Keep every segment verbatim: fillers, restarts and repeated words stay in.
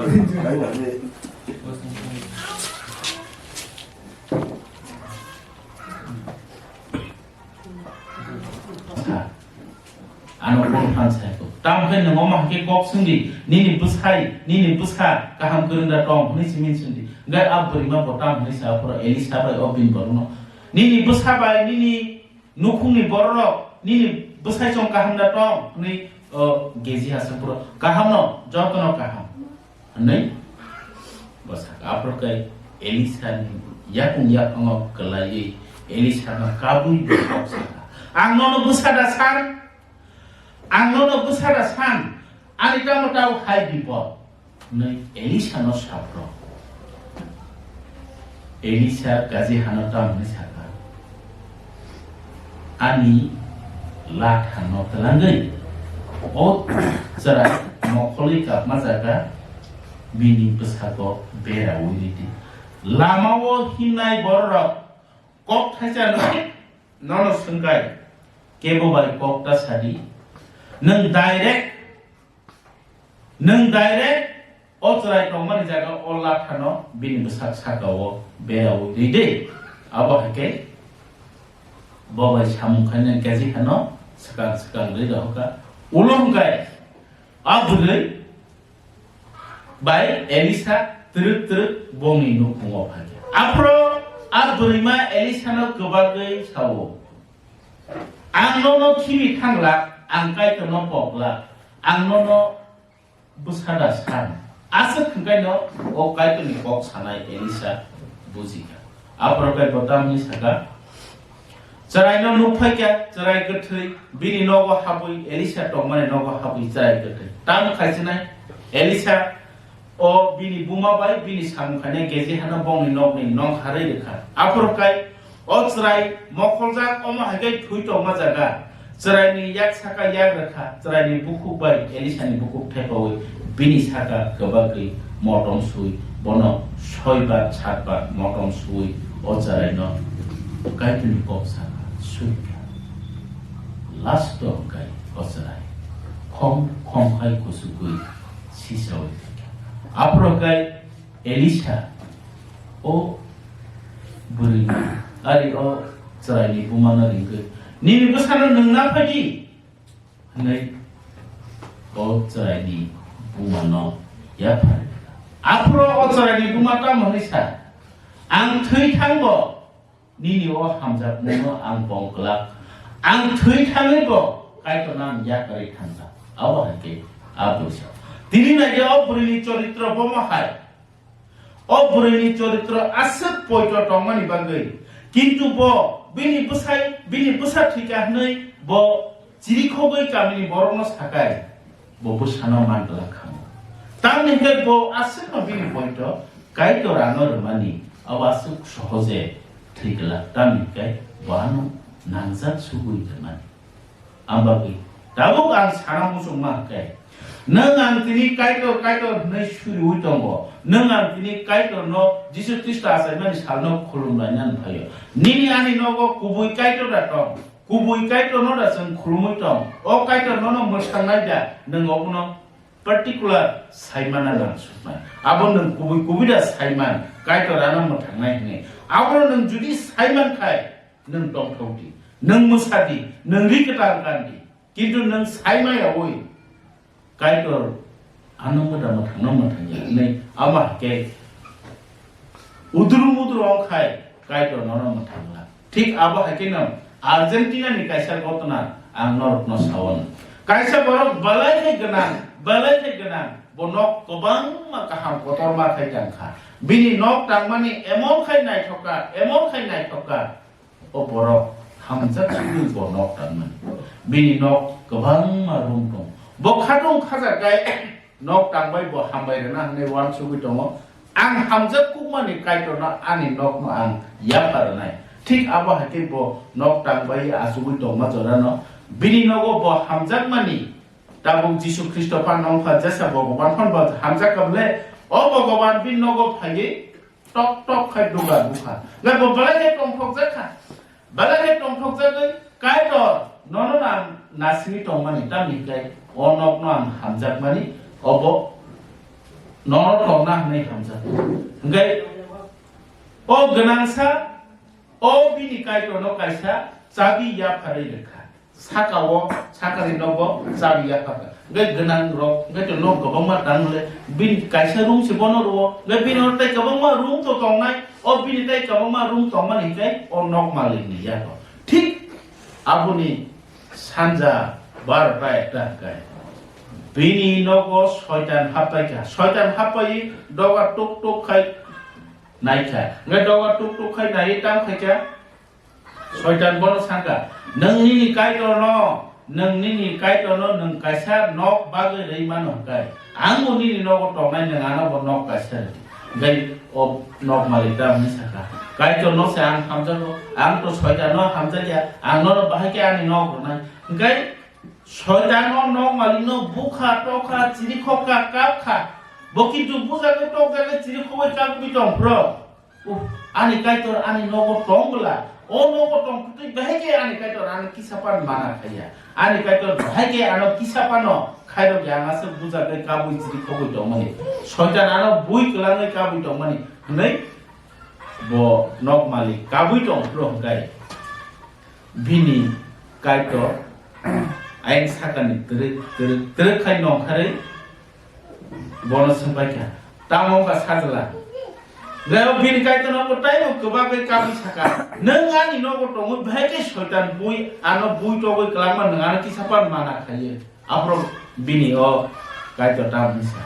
Ano kon phan sai ko. Tam khe nang omo hakhe kok sungdi, nini bwsai, nini bwsa kaham kwrwng da tong hwnwi simi sungdi. Gai a bwrwi ma bo tam hwnwi sa phoro Elisa bai o bini borokno. Nini bwsa bai nini nukhungni bororok nini bwsai chong kaham da tong hwnwi o Gehazi aswk phoro. Kaham no, jotono kaham. Hwnwi bo sakha. Aphuru khe Elisani yakung yaphango kwlaiwi Elisano kabui bo kok sakha, "Ang nono bwsa da san, ang nono bwsa da san, ani tamo tao hai bipod?" Hwnwi Elisano saphuru. Elisa Gehazi hano tamo hwnwi sakha, "Ani lathano twlangwi o chwrai mokholwi kapma jaga bini bwsako beraui ridi. Lamao himnai bororok kok thaisa nono swngkhai, kebo bai kok ta sadi. Nwng direct, nwng direct o chwrai tongmani jaga o lathano bini bwsak saka-o beraui ridi." Abo hai khe bo bai samung khainai Gehazi hano swkang swkang rwi rohorkha. Ulo hwnkhe a bwrwi bai Elisa twrwk twrwk bongni nukhungo phaikha. Aphuru a bwrwima Elisano kwbagwi sao, "Ang nono khimi thanglak, ang Kaitorno koklak, ang nono bwsa da san." Aswk hwnkhaino o Kaitorni kok sanai Elisa bujikha. Aphuru khe bo tamni sakha, chwraino nuk phaikha, chwrai kwthwi bini nogo habwi, Elisa tongmani nogo habwi chwrai kwthwi. Tamo khaisinai Elisa o bini buma bai bini samung khainai Gehazi hano bongni nokni nong harwi rwkha. Aphuru khe o chwrai mokholjak, omo hai khe thwi tongma jaga. Chwraini yak saka yak rwkha, chwraini bukhuk bai Elisani bukhuk thepaui bini saka kwbagwi motom sui, bono soi bar sat bar motom sui o chwraino Kaitorni kok saka suikha. Last o hwnkhe o chwrai khong khong khai kuchugwi sisaui rwkha. Aphuru khe Elisa o bwrwini, ari o chwraini bumano ringwi, "Nini bwsano nwng na phai di," hwnwi o chwraini bumano yaphar. Aphuru o chwraini buma tamo hwnwi sa, "Ang thwi thangbo nini o hamjakmungno ang bong glak, ang thwi thangwibo Kaitorno ang yakarwi thangjak." Abo hai khe a bwrwi sa. Tini nai khe o bwrwini choritro bomo hai. O bwrwini choritro aswk poito tongmani bagwi, kintu bo bini bwsai, bini bwsa thwikha hwnwi bo chirikhogwi kamini borokno sakai, bo bwsano man glak khamu. Tamni hwnkhe bo aswkno bini poito Kaitor ano rwmani, abo aswk sohoje thwi glak, tamni hwnkhe bo ano nangjak sugwi rwmani. Ang bagwi tabuk ang sana muchungma hwnkhe, nwng ang tini Kaitor, Kaitor hwnwi suriui tongo, nwng ang tini Kaitorno Jisu Khristo achaimani salno khulumlainani phaio. Nini ani nogo kubui Kaitor da tong, kubui Kaitorno da chwng khulumui tong, o Kaitor nono mwthangnai da, nwng obono particular saimana nangsuknai. Abo nwng kubui kubui da saiman, Kaitor ano mwthangnai hwnwi. Abono nwng judi saiman khai, nwng tongthok di, nwng mwsa di, nwng ri kwtal gan di, kintu nwng sai maya oi, Kaitor ano mwta mwthangno mwthangya hwnwi, amo hai khe udru mudru wng khai Kaitor nono mwthangla. Thik abo hai kheno Argentina ni kaisa gotona ang norokno sao. Kaisa borok belai khe gwnang, belai khe gwnang, bo nok kwbangma kaham kotorma khai tangkha. Bini nok tangmani emon khai naithok kha, emon khai naithok kha. O borok hamjak sugwi bo nok tangmani. Bini nok kwbangma room tong. Bo khatung khajaknai nok tangbai bo hambai rwna hwnwi uansugwi tongo. Ang hamjak kukmani Kaitorno ani nokno ang yapha rwnai. Thik abo hai khe bo nok tangbai achugwi tongma jorano bini nogo bo hamjakmani. Tabuk Jisu Khristo phano wngkha jesa Bhogoban phano bo hamjak kha bwle. O Bhogoban bini nogo phaiwi tok tok khai dugar bukha. Nai bo belai khe tongthokjak kha. Belai khe tongthokjagwi Kaitor nono ang nasingwi tongmani, tamni hwnkhe o nokno ang hamjakmani, obo Nono tongna hwnwi hamjak. Hwnkhe o gwnangsa, o bini Kaitorno kaisa chabi yapharwi rwkha. Saka-o, sakani nogo chabi yapharkha. Hwnkhe gwnangrok, hwnkhe to nok kwbangma tangmale, bini kaisa room se bono rwo, hwnkhe bini oro tei kwbangma room to tongnai, o bini tei kwbangma room tongmani hwnkhe o nok malikni yago. Thik aboni sanja barota ekta hwnkhe bini nogo soitan happaikha. Soitan happai doga tuk tuk khai naikha. Hwnkhe doga tuk tuk khai naiwi tamo khaikha. Soitan bono sakha, "Nwng nini Kaitorno, nwng nini Kaitorno nwng kaisa nok bagwi rwi mano hwnkhe, angbo nini nogo tongnai, nwng ano bo nok kaisa rw di." Hwnkhe o nok malik ta hwnwi sakha, "Kaitorno se ang hamjago, ang to soitanno hamjakya, ang nono bahai khe ani nok rwnai." Hwnkhe soitan o nok malikno bukha, tokha, chirikhokha, kapkha. Bo kintu bujagwi, tokjagwi, chirikhogwi, kapgwi tong phro. Uh, ani Kaitor ani nogo tong bwla, o nogo tong kwtwi bahai khe ani Kaitor ano kisa phano mana khaiya. Ani Kaitor bahai khe ano kisa phano khairok ya, ang aswk bujagwi kabui chirikhogwi tongmani. Soitan ano bui kwlangwi kabui tongmani hwnwi bo nok malik kabui tong phro hwnkhe. Bini Kaitor ayang sakani twrwk, twrwk, twrwk khai nongkharwi bono swngbaikha, "Tamo wngkha sajla?" Hwnkhe bini Kaitorno bo taibo kwbagwi kabui sakha, "Nwng ani nogo tongwi bahai khe soitan bui ano bui togwi kwlangma nwng ano kisa phano mana khaiya." Aphuru bini o Kaitor tamo hwnwi sa,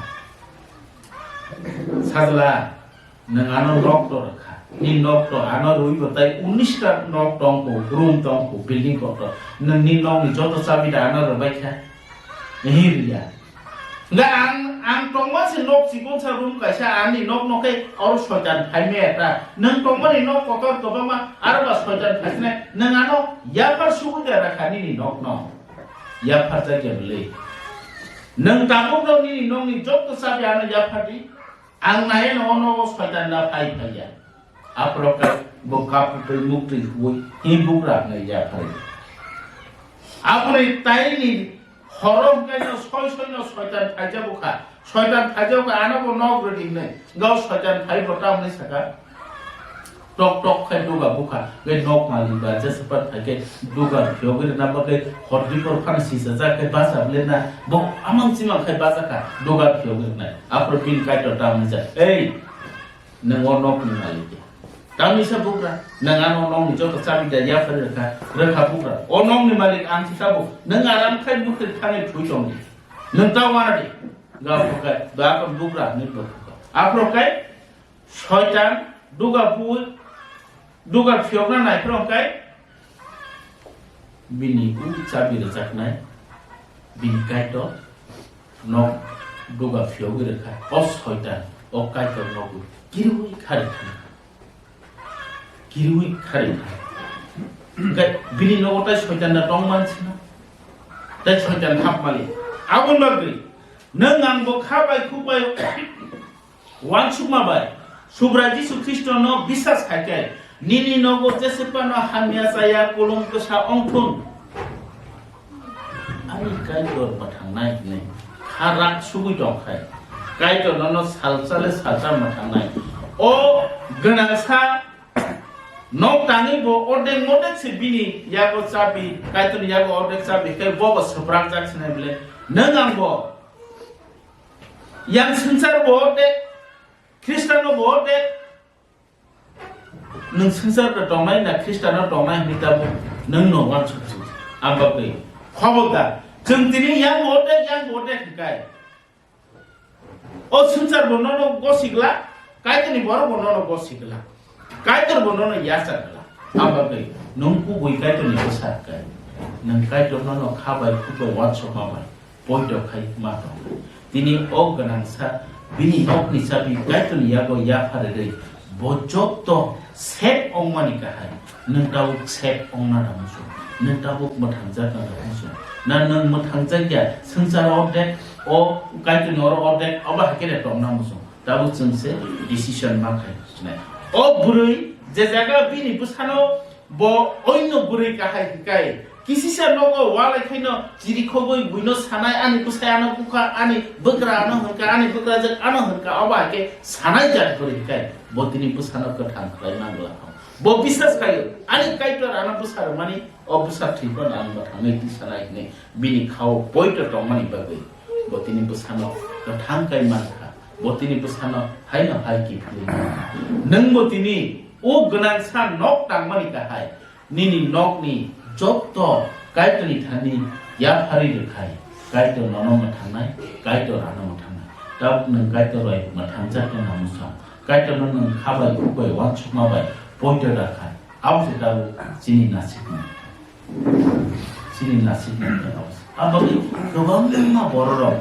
"Sajla, nwng ano nok to rwkha. Ni nok to ano rwi bo tai unnish ta nok tongkho, room tongkho, building kotor. Nwng ni nok ni joto chabi da ano rwbaikha?" Hinwi rwya. Hwnkhe ang, ang tongma se nok chikonsa room kaisa, ani nok no khe oro soitan phaimaya ta. Nwng tongmani nok kotor kwbangma, aro ba soitan phaisinai. Nwng ano yaphar sugwi da rwkha nini nok no. Yaphar jakya bwlwi. Nwng tabuk no nini nok ni joto chabi ano yaphar di. Ang nai no ono o soitan da phai phaiya. Aphuru khe bo kaputwi muktwi huwi hi bugra hwnwi yaphari. Aboni taini horo hwnkhe no soi soi no soitan phaijago kha. Soitan phaijago kha, ano bo nok rwdi hwnwi. Gao soitan phai bo tamni saka. Tok tok khai duga bukha. Gai nok malik ba jesa pat khai khe duga phiyogwi rwna bagwi hor dikor phano sisa jak khai bacha bwlena. Bo amang chimang khai bacha kha. Duga phiyogwi rwnai. Aphuru bini Kaitor tamni sa, "Ei, nwng o nokni malik ya. Tamni sa bugra, nwng ano nokni joto chabi da yaphari rwkha, rwkha bugra. O nokni malik ang si tabuk, nwng aram khai bwkhwrwi thangwi thwi tongdi. Nwng ta uanadi." Ga bukhai, ba kon bugra hwnwi bukhukha. Aphuru khai soitan duga bui, duga phiyokna naiphuru khai bini u chabi rwjaknai, bini Kaitor nok duga phiyogwi rwkha. O soitan, o Kaitor nokwi kiriwi khari thangkha. Kiriwi khari thangkha. Hwnkhe bini nogo tai soitan da tong mansina. Tai soitan hap mali. Aboni bagwi nwng ang bo kha bai khuk bai Uansukma bai, Subrai Jisu Khristono bisas khai khe, nini nogo jese phano hamya chaya, kulum kwsa ongthun. Ani Kaitor mwthangnai hwnwi kha rak sugwi tong khai, Kaitor nono salsa le salsa mwthangnai. O gwnangsa nok tangwi bo ordek modek se bini yago chabi, Kaitorni yago ordek chabi khe bo bo swprakjak sinai bwle. Nwng ang bo Yang swngchar bo de, Khristiano bo de. Nwng swngchar da tongnai na Khristiano tongnai hwnwi tabuk nwng no uansuk si. Ang bagwi khobok da. Chwng tini yang bo de, yang bo de hwnkhe. O swngchar bo nono gosigla, Kaitorni borok bo nono gosigla. Kaitor bo nono yachar kla. Abagwi nwng kubui Kaitorni bwsa kai. Nwng Kaitor nono kha bai, khuk bai, uansukma bai poito khai ma tong. Tini o gwnangsa bini nokni chabi Kaitorni yago yapharwi rwi bo jotto sep ongmani kahai. Nwng tabuk sep ongna na muchung. Nwng tabuk mwthangjak na muchung. Na nwng mwthangjak ya swngchar ordek, o Kaitorni oro ordek, obo hai khe tongna muchung. Tabuk chwng se decision ma khai nai. O bwrwi je jaga bini bwsano bo oino bwrwi kahai hikai, Kisisa nogo walai khaino chirikhogwi buino sanai, ani bwsai ano bukha, ani bwkra ano hwnkha, ani bwkrajak ano hwnkha, obo hai khe sanai jat kwrwi khe bo tini bwsano kwthang khlai mangla kho. Bo bisas khaio, ani Kaitor ano bwsa rwmani, o bwsa thwi phano ang mwthangwi tisanai hwnwi bini khao poito tongmani bagwi bo tini bwsano kwthang kai mankha, bo tini bwsano haino hai kiphilwi mankha. Nwngbo tini o gwnangsa nok tangmani kahai, nini nokni jotto Kaitorni thani yapharwi rwkhai, Kaitor nono mwthangnai, Kaitor ano mwthangnai. Tabuk nwng Kaitor bai mwthangjak khe nang bwsang. Kaitorno nwng kha bai, khuk bai, uansukma bai poito rwkhai. Abo se tabuk chini nasiknai. Chini nasiknai khe abo se. Aboni kwbangma bororok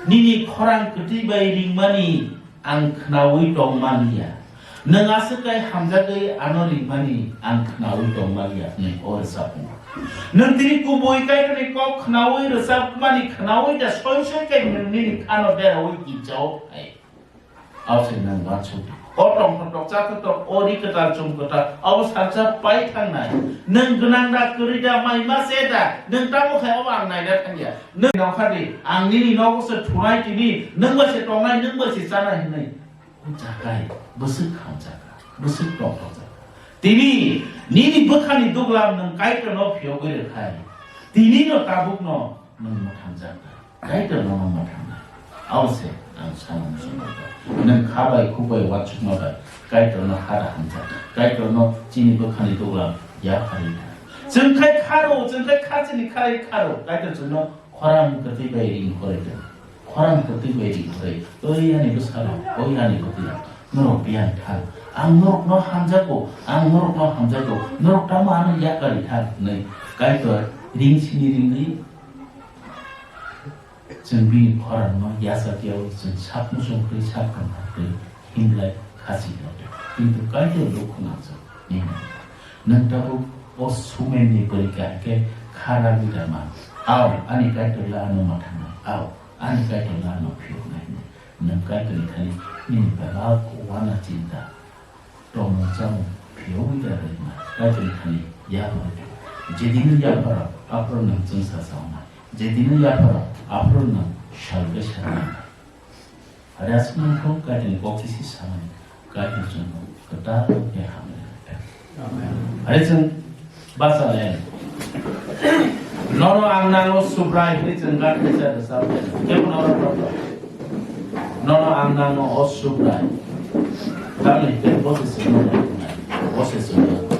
nini khorang kwtwi bai ringmani ang khnaui tong manliya. Nwng aswk kai hamjagwi ano ringmani ang khnaui tong manliya hwnwi o rwchapmung. Nwng tini kubui Kaitorni kok khnaui rwchapmani khnaui da soi soi kai nwng nini khano deraui gijaui phai. Abo se nwng uansuk di. O tongthok tok, chathok tok, o ri kwtal chum kwtal, abo salsa pai thangnai. Nwng gwnang da, kwrwi da, mai ma se da, nwng tamo khai obo ang naina thangya. Nwng nokha di, ang nini nogo se thunai tini, nwng bai se tongnai, nwng bai se chanai hwnwi. O jagai, bwswk hamjakha, bwswk tongthokjakha. Tini, nini bwkhani duglam nwng Kaitorno phiyogwi rwkhai. Tinino tabukno nwng mwthamjakha. Kaitor nono mwthangna. Abo se ang sana muchungma bai. Nwng kha bai, khuk bai, uansukma bai Kaitorno hada hamjak. Kaitorno chini bwkhani duglam yapharwi tha. Chwng khai kharo, chwng khai kha chini kharwi kharo. Kaitor chwngno khorang kwtwi bai ring khorwi tong. Khorang kwtwi bai ring khorwi. Oi ani bwsarok, oi ani kwtwirok. Norok biyang thang. Ang norokno hamjago, ang norokno hamjago. Norok tamo ano yakarwi thang hwnwi Kaitor ring sini ringwi Chwng bini khorangno yachak yaui chwng sak muchung kwrwi sak kwmar kwrwi himlai khachik rw di. Kintu Kaitor dukhu nangjak nini. Nwng tabuk o sumenni bwrwi kahai khe kha ragwi da man. Ao, ani Kaitor la ano mwthangnai. Ao, ani Kaitor la ano phiyoknai hwnwi. Nwng Kaitorni thani nini belak uana chinta. Tongmung chamung phiyogwi da rwma, Kaitorni thani yapharwi tong. Jedino yapharo, aphuru nwng chwngsa chauna. Jedino yapharo, aphuru nwng salvation nang. Are aswk nangkho Kaitorni kok kisi sanai, Kaitor chwngno kwtal khe hamya rwkha. Amen. Are chwng Bachalayan. Nono ang nango Subrai hwnwi chwng gat kaisa rwchapya. Kebo nono rwchapya. Nono ang nango o Subrai. Tamni hwnkhe bo se chwngno rwkhnai. Bo se chwngno.